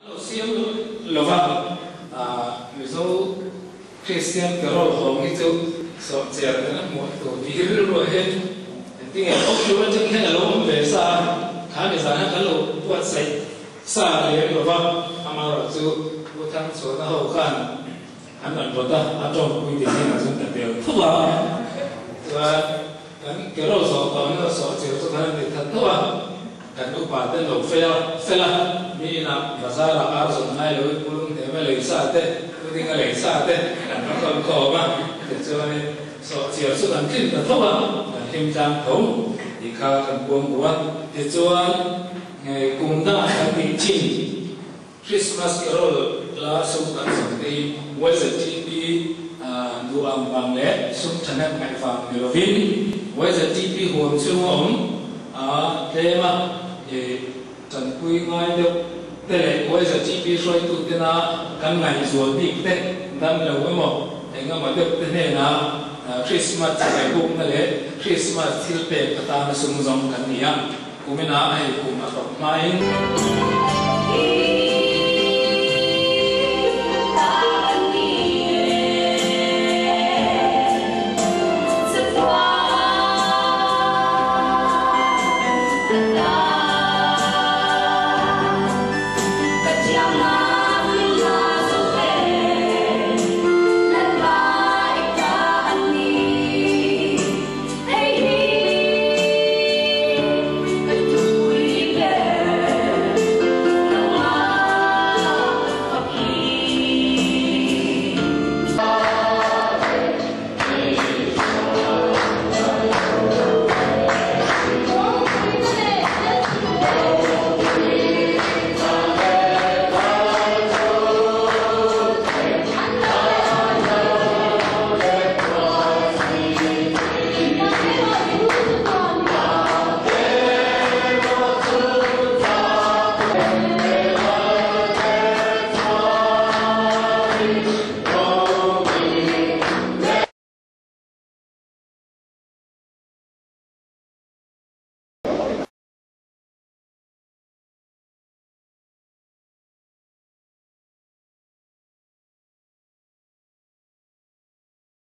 Lo siam lova Mizo Kristian carol hawng hi chu sawhchiar kan a hmuh tur tih hi rilruah hian engtinge awk tur atang hian a lo awm ve sa a, kha mi zana kan lo buatsaih sa lem lova, amaherawh chu Pu Thangchhuana ho khan an rawn rawt a, a tawngpui te zingah chuan ka tel tho a, chuan kan carol zawh tawh hnuah sawhchiar chu kan rawn ti that tho a. Kan upa te lo fel a, fel a, mi inah bazar ah ar zawrh ngai lo in pulung hnem a lei sa te, pudding a lei sa te kan va khawn khawm a, tichuanin sawhchiar chu kan tlin ta tho a, kan hlim tlang tho tih kha kan puang duh a. Tichuan kum dangah kan tih thin Christmas carol la sum kan zawng te hi YZTP duh ang vang leh sum thahnem ngaih vang ni lovin YZTP huam chhunga awm a tlem a tanpui ngai deuh te leh YZTP hruaitu tena kan ngaihzual bik te dam lo emaw engemaw deuh te hnenah Christmas chibai bukna leh Christmas thil pek atana sum zawng kan ni a. Kuminah hei kum a tawp hmain.